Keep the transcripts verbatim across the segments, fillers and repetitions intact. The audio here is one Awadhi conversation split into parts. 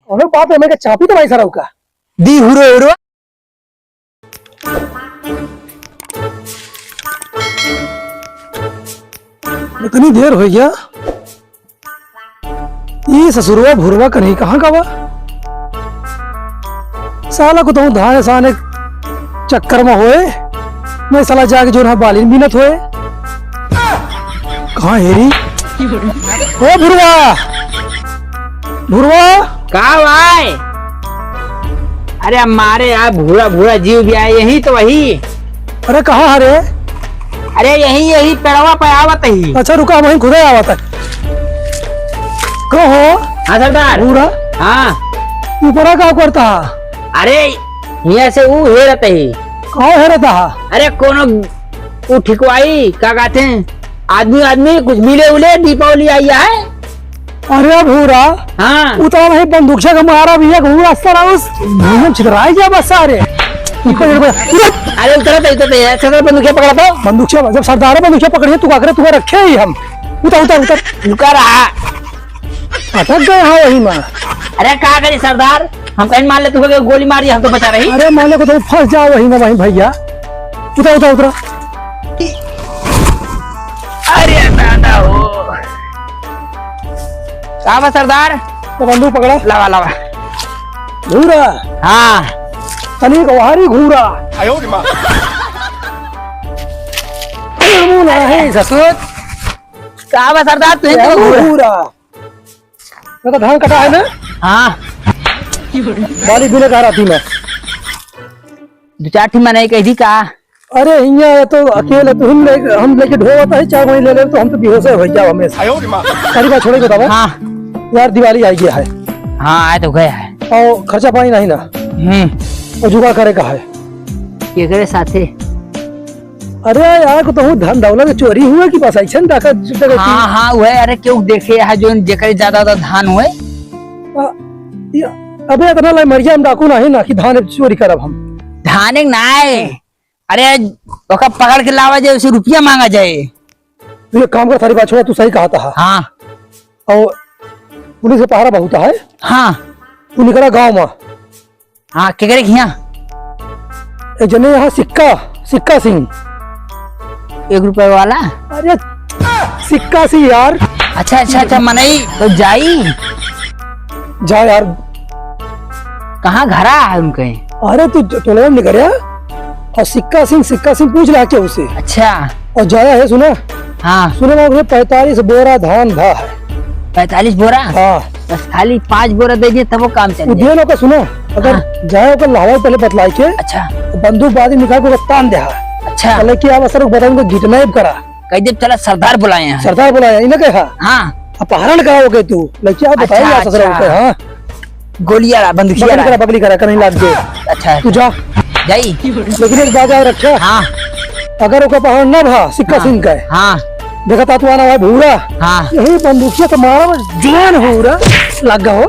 अबे बाप रे, मैं क्या चापी तो भाई सराऊ का। दी हुरो हुरो। इतनी देर होइ गया, ई ससुरवा भुरवा कन्हई कहाँ का बा? साला को तो धान साने चक्कर में होए, मैं साला जाके जो है बाली मिनत होए। कहाँ हेरी? ओ भुरवा, भुरवा। का भाई? अरे मारे यार, भूरा भूरा जीव भी आए, यही तो वही। अरे कहाँ हरे? अरे यही, यही पेड़वा पे आवत ही। अच्छा रुका, हम वहीं खुदे आवत है। कहो। हाँ सरदार। भूरा। हाँ। ऊपरा का करता? अरे यहाँ से ऊ हेरत ही। कहाँ हेरत हा? अरे कोनो ऊ ठिकवाई, का कहते हैं, आदमी, आदमी कुछ मिले उले, दीपावली आई है। अरे भूरा, हाँ। उ तो वही बंदूकछा का मारा भी है, घूरा सर उस भूमि छितराई गया बस सारे। अरे उतरा तो, उतरा तो, ऐसा तो बंदूकछा पकड़ा था। बंदूकछा, जब सरदार बंदूकछा पकड़िए, तू का करे, तू रखे ही हम। उतर, उतर, उतर। रुका रहा। अटक गए हैं वही में। अरे का करी सरदार, हम कहीं मान ले तू गोली मारी, हम तो बचा रही। अरे मान ले को तो फंस जाओ वही में, वही भैया। उतरा, उतरा, उतरा। अरे दादा हो। का बा सरदार? तो बंदूक पकड़ा। लावा, लावा। घूरा। हाँ। तनी को हारी घूरा। आयो रे माँ। मुंह ना है ससुर। का बा सरदार, तू ही क्या तो घूरा। घूरा? मैं तो धान कटा है ना? हाँ। बाली बिना कहा राती में। दो चार ठी मनई कह दी का? अरे हियाँ ये तो अकेले तो हम ले, हम लेके ढोवत है, चार महीने ले ले तो हम तो बेहोश हो जाओ हमेशा। आयो रे माँ। अरे बात छोड़े बतावा। हाँ। यार दिवाली आई गया है। हाँ, आए तो गया है। और खर्चा पानी नहीं ना? हम्म। और जुगाड़ करे का है? केकरे साथे? अरे यार, को तो धन दौलत चोरी हुआ कि बस ऐसे डाका डकैती? हाँ, हाँ, वह, अरे क्यों देखे है जो जेकरे ज्यादा ज्यादा धान हुए? आ, ये, अबे इतना लाई मरिया हम डाकू नहीं ना कि धान चोरी करब हम। धान एक ना है। अरे, ओका पकड़ के लावा जाए, उसे रुपया मांगा जाए। तू एक काम कर, सारी बात छोड़ा, तू सही कहा था। हाँ। और पुलिस का पहरा बहुत है। हाँ। तू निकला गाँव में। हाँ, के करे हियाँ? एक जने यहाँ सिक्का, सिक्का सिंह। एक रुपए वाला? अरे, सिक्का सिंह यार। अच्छा, अच्छा, अच्छा, मनई तो जाई। जा यार। कहाँ घरा है उनके? अरे तू ज-, टोले में निकल गया। और सिक्का सिंह, सिक्का सिंह पूछ ला के उसे। अच्छा। और ज्यादा है सुना। हाँ। सुने में उन्हें पैंतालीस बोरा धान भा है। पैंतालीस बोरा? हाँ। बस खाली पाँच बोरा दे दिए तब वो काम चल वो जाए। दिए ना का सुना। अगर हाँ। जाए ओकर लहवाई पहले बतलाई के। अच्छा। तो बंदूक बाजी निकाल के ओकर तान दे हा। अच्छा। पहले कि आप असर बताऊंगा घिटना ही करा। कह दे चला सरदार बुलाए हैं। सरदार बुलाए हैं, इन्हें कहा। हाँ। अपहरण करा हो गए तू। लड़किया बताइए अच्छा, यार ससुर अच्छा। होते, हाँ। गोलियां ला, बंदूकिया बगली ला। करा, बगली करा, कहीं लाग दे। अच्छा, तू जा। जाई। लेकिन एक बात याद रखे। हाँ। अगर ओकर पहाड़ ना भा, सिक्का हाँ। सिंह का है। हाँ। देखा ता तू आना भाई भूरा। हाँ। यही बंदूकिया तो मारा, जवान हो रहा, लग गया हो।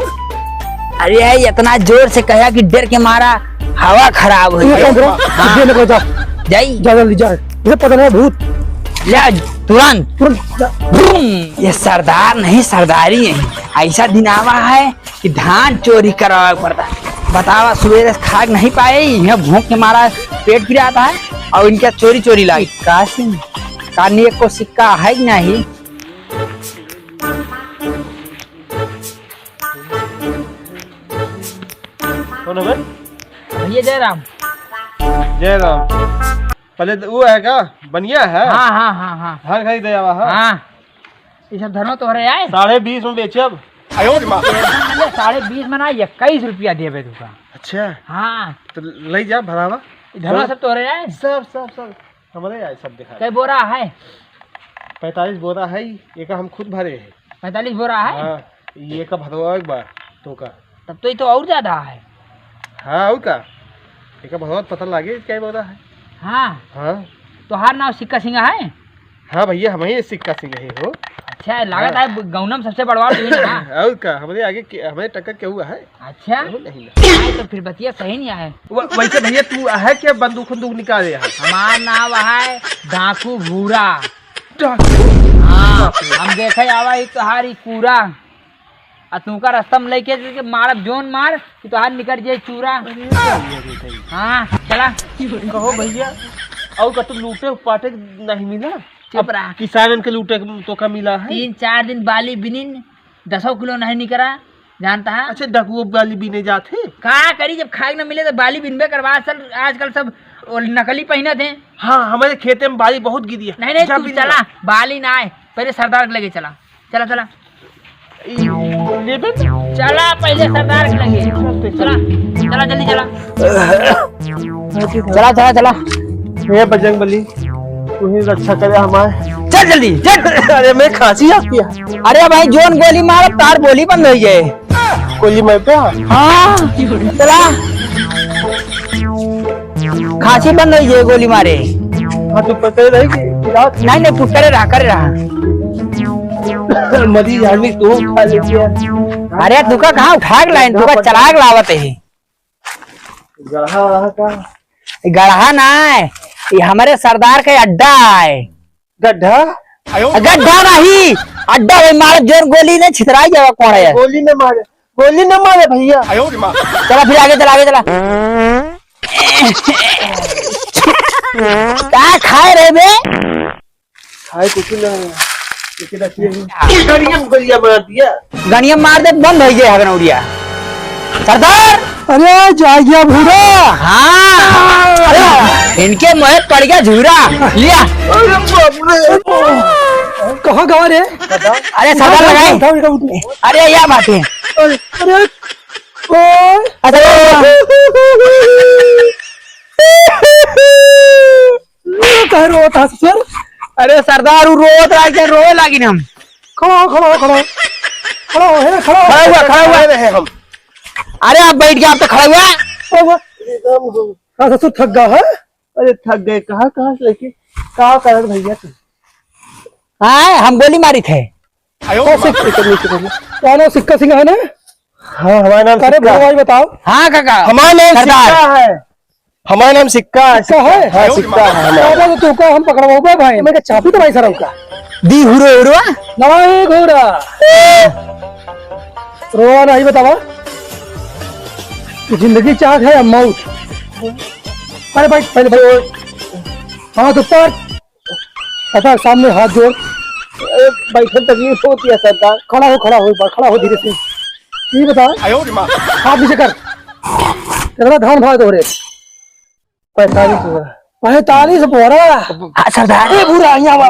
अरे, इतना जोर से कहा कि डर के मारा हवा खराब हो तू गई। काम करो, हाँ। ये निकल जा। जाई। जा जल्दी जा। इसे पता नहीं भूत। ले, तुरंत। तुरंत जा। बूम! ये सरदार नहीं, सरदारी नहीं। ऐसा दिन आवा है कि धान चोरी करवावे पड़ता है। बतावा, सुबह से खाक नहीं पाए, यहाँ भूख के मारा पेट पिराता है और इनका चोरी चोरी लागे। का सिंह, कानी एक को सिक्का है कि नहीं? कौन है बे? भैया जय राम। जय राम। पहले तो वो है का? बनिया है? हाँ, हाँ, हाँ, हाँ। धान खरीदे आवा है? हाँ। ये सब धनो तोहरे आए? साढ़े बीस में बेचब। आयो रे माँ। साढ़े बीस में ना, इक्कीस रुपया देबे तुका। अच्छा। हाँ। तो ले जा, भरावा। ई धनवा सब तोहरे आए? सब, सब, सब। हमरे आए, सब दिखा। कै बोरा है? पैंतालीस बोरा है, ये का हम खुद भरे हैं। पैंतालीस बोरा है? हाँ, ये का भरवा एक बार, तो का। तब तो ये तो और ज्यादा है। हाँ, और का? एक बहुत पता लागे क्या बोला है। हाँ। हाँ। तोहार नाम सिक्का सिंह है? हाँ भैया, हम ही सिक्का सिंह ही हो। अच्छा, लागत हाँ। है गौनम सबसे बड़वा तू ही ना। और का, हमरे आगे के, हमरे टक्कर के हुआ है? अच्छा। केहू नहीं ना। हाँ, तो फिर बतिया सही नहीं है। व-, वैसे भैया तू है क्या बंदूक उंदूक निकाले है? हमार नाम है डाकू भूरा। डाकू? हाँ, हम देखे आवा ही तोहारी पूरा। आ तुमका रास्ता में लेके, लेके मारब जोन मार कि तोहार निकल जाए चूरा। अरे भैया रे भाई। हाँ, चला। कहो भैया, और का तू लूटे पाटे नहीं मिला? चुप अब रहा। किसानन के लूटे तो का मिला है? तीन चार दिन बाली बिनिन, दसों किलो नहीं निकरा, जानता है? अच्छा, डकुओ बाली बिने जात है? का करी, जब खाए के न मिले तो बाली बिनबे करवा। आजकल, आजकल सब वो नकली पहिनत हैं। हाँ, हमारे खेते में बाली बहुत गिरी है। नहीं, नहीं, जा तू बिन चला, ला। बाली ना आए, पहले सरदार के लगे चला। चला, चला। ई लेबे न? चला, पहले सरदार के लगे। चलते, चला, चला, जल्दी चला। चला, चला, चला। हे बजरंग बली, तू ही रक्षा करे हमारे। चल जल्दी, चल। अरे, मैं खांसी आती है। अरे भाई, जोन गोली मारब, तार बोली बंद होइ गए। गोली मार पे? हाँ, चला। खांसी बंद होइ गए गोली मारे। हाँ, तो पकड़े रही कि इलाज? नहीं, नहीं, तू करे रहा, करे रहा। मरीज आदमी तो खा लेती है। अरे, तुका कहाँ उठा के लाइन, तुका चला के लावत है। गढ़ा वहाँ का? गढ़ा ना है, ये हमारे सरदार का अड्डा है। गड्ढा? गड्ढा नहीं, अड्डा। वही मारे जोर गोली ने छितराई जावा कौन है? गोली न मारे, गोली न मारे भैया। चला फिर आगे चला, आगे चला। का खाए रहे बे? खाए कुछ ना है। लेकिन रखिए ही। गड़िया में गोलियां मार दिया। गड़िया मार दे, बंद होइ गया हगनौरिया। सरदार! अरे, जा गया भूरा। हाँ। अरे, इनके मुँह पड़ गया झूरा। लिया। अरे बाप रे। कहाँ गवा रे? अरे, सरदार लगाए। उठा, उठा, उठा। अरे, यह बात है। अरे, अरे, ओए। अरे। ये काहे रोत है ससुर? अरे सरदार, उ रोत रहा है, रोवे लागिन हम। खड़ा हो, खड़ा हो, खड़ा हो। खड़ा हो, हे, खड़ा हो। खड़ा हुआ, खड़ा हुआ। खड़े रहे हम। अरे आप बैठ गया, आप तो खड़ा हुआ। खड़ा हुआ। हाँ ससुर, थक गया है? अरे थक गए, कहाँ, कहाँ से लेके, का कारण भैया तू? हाँ, हम गोली मारी थे। कौन सिक्का? कौन सिक्का सिंह है ना? हाँ, हमारा नाम अरे सिक्का। भैया भाई बताओ। हाँ काका। हमारा नाम सरदार। सिक्का है। हमारा नाम सिक्का है। सिक्का है? हाँ, सिक्का है हमारा। बाबा तो तू का हम पकड़वाओ बे भाई, मैं क्या चाबी तो भाई सर का। दी हुरो हुरो। नवा एक हुरा। रोवा नहीं बतावा। जिंदगी चाहत है या मौत? अरे भाई, पहले भाई, हाथ ऊपर। पता है, सामने हाथ जोड़। अरे, बैठे तकलीफ होती है सरदार। खड़ा हो, खड़ा हो, एक बार खड़ा हो धीरे से। ये बता, आयो रे माँ। हाथ नीचे कर। कितना धान भाव तोहरे? पैंतालीस बोरा। पैंतालीस बोरा? हाँ, सरदार। ए, बुरा, यहाँ बा।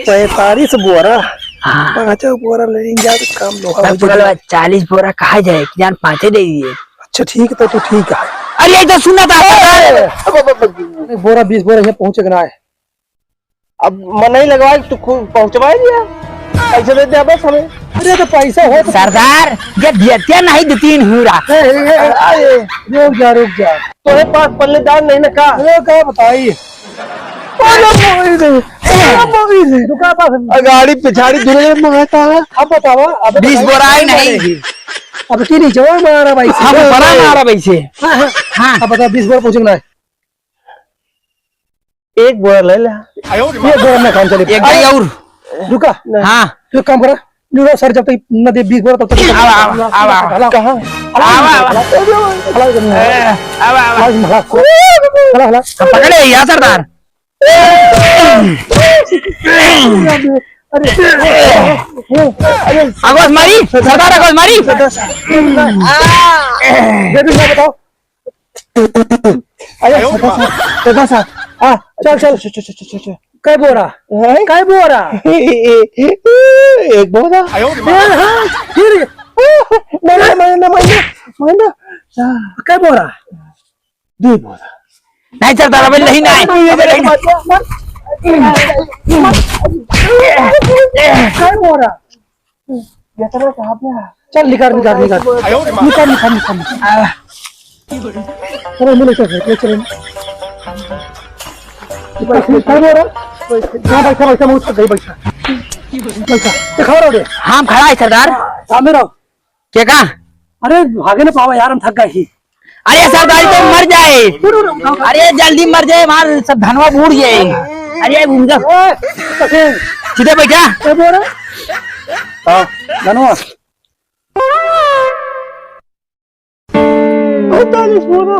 पैंतालीस बोरा? हाँ। पाँचों बोरा ले जा, तो काम लोहा हो जाए। चालीस बोरा कहा जाए कि जान पाँचे दे दिए। अच्छा, ठीक है, तो तू ठीक है। अरे, ये तो सुना था, सरदार। अब, अब, अब, अब। एक बोरा, बीस बोरा यहाँ पहुँचे के ना है। अब मन नहीं लगवा, तू खुद पहुँचवा दिया। पैसे दे दे बस हमें। अरे, तो पैसा हो तो सरदार, ये देते नहीं दो तीन हुरा। ए, ए, ए, ए, रुक जा, रुक जा। तोरे पास पल्लेदार नहीं ना का? अरे, का बताई? अरे, मोरी रे, अरे, मोरी रे। दुका पास। अगाड़ी पिछाड़ी दुनो जने मंगाता है। अब बतावा, अब बीस बताई, बोरा है नहीं। अब की नहीं, जवाब मारा भाई से। हाँ, बड़ा मारा भाई से। हाँ, हाँ। हाँ। अब बता, बीस बोरा पहुँचे ना है। एक बोरा ले ले। ये बोरा में काम चले। एक गाड़ी और। रुका। नहीं। हाँ। तू एक काम करा। लो सर, जब तक न दे बीस बोरा, तब तक आवा, आवा, आवा, आवा। हला। कहाँ? हला, आवा, आवा। हला, हला, हला। ए, आवा, आवा। हला, हला। हला, हला। पकड़े, या सरदार। अरे, अरे, अरे। आवाज मारी, सरदार आवाज मारी। ये भी ना बताओ। अरे, सदा सा, सदा सा। आ, चल, चल, चल, चल, चल, चल। कै बोरा? हैं? कै बोरा? एक बोरा। ए, हाँ, फिर? मारना, मारना, मारना, मारना। कै बोरा? दुई बोरा। नहीं चलता, अबे नहीं, नहीं। अबे नहीं। कै बोरा? ये तरह कहाँ पे है? चल, निकाल, निकाल, निकाल। आयो रे माँ। निकाल, निकाल, निकाल, निकाल। आ। चलो, मिलो, चलो, चलो, चलो। बैठ, बैठ, बैठ। हाँ, बैठा, बैठा, मैं उठ गई, बैठा। बैठा। ये खड़ा रहो रे। हाँ, हम खड़ा है, सरदार। सामने रहो। क्या कहा? अरे, भागे ना पावा यार, हम थक गए ही। अरे सरदार, तो मर जाए। अरे जल्दी मर जाए, हमार सब धनवा बूड़ जाए। अरे घूम जा। ए, कसे? सीधे बैठा। ए, बोल रहा। हाँ, धनुआ। पैंतालीस बोरा।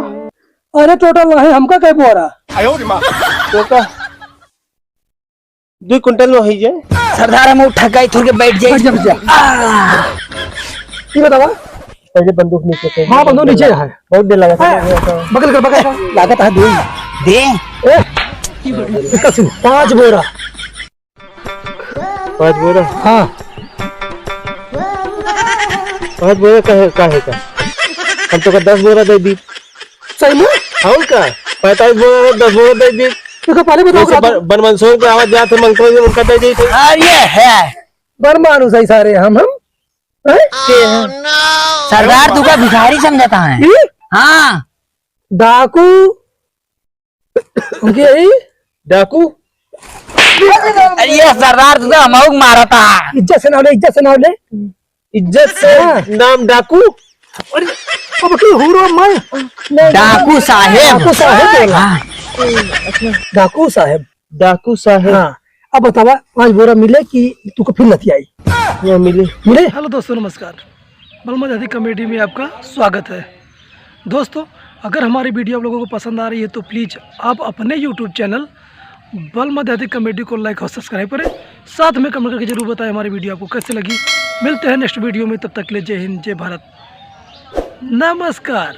अरे, टोटल नहीं, हमका कै बोरा? तो का? दुइ कुंटल में होई जाए। सरदार, हम उठा के थोड़ के बैठ जाए। बैठ जा, बैठ जा। ये बतावा। पहले बंदूक नीचे कर। हाँ, बंदूक नीचे है। बहुत देर लगा था। हाँ। बगल कर, बगल कर। लागत है दे। दे। ए, इसका सुन, पाँच बोरा। पाँच बोरा? हाँ। पाँच बोरा का है, का है का? हम तो का दस बोरा दे दी। सही में? और का? पैंतालीस बोरा, दस बोरा दे दी। तो का पहले बताओ जैसे का बन-, बन मंसूर के आवाज जात है, मंसूर जी उनका दे दी थे। अरे है। बन मानुस है सारे हम, हम? हैं? के हैं? सरदार, तू का भिखारी समझता है? ई? हाँ। डाकू। उनके यही? डाकू? अरे ये सरदार, तू तो हमहू के मारा था। इज्जत से नाम ले, इज्जत से नाम ले। इज्जत से हाँ। नाम डाकू? अरे, अब की हुरो मैं? नहीं, डाकू साहेब। डाकू साहेब बोला। हाँ। डाकू साहेब। डाकू साहेब। हाँ। अब बतावा, पाँच बोरा मिले कि तू को फिर लतियाई? हाँ, मिले। मिले? हेलो दोस्तों, नमस्कार। बलमा देहाती कॉमेडी में आपका स्वागत है। दोस्तों, अगर हमारी वीडियो आप लोगों को पसंद आ रही है तो प्लीज आप अपने YouTube चैनल बलमा देहाती कॉमेडी को लाइक और सब्सक्राइब करें। साथ में कमेंट करके जरूर बताएं हमारी वीडियो आपको कैसे लगी। मिलते हैं नेक्स्ट वीडियो में, तब तक के लिए जय हिंद, जय भारत, नमस्कार।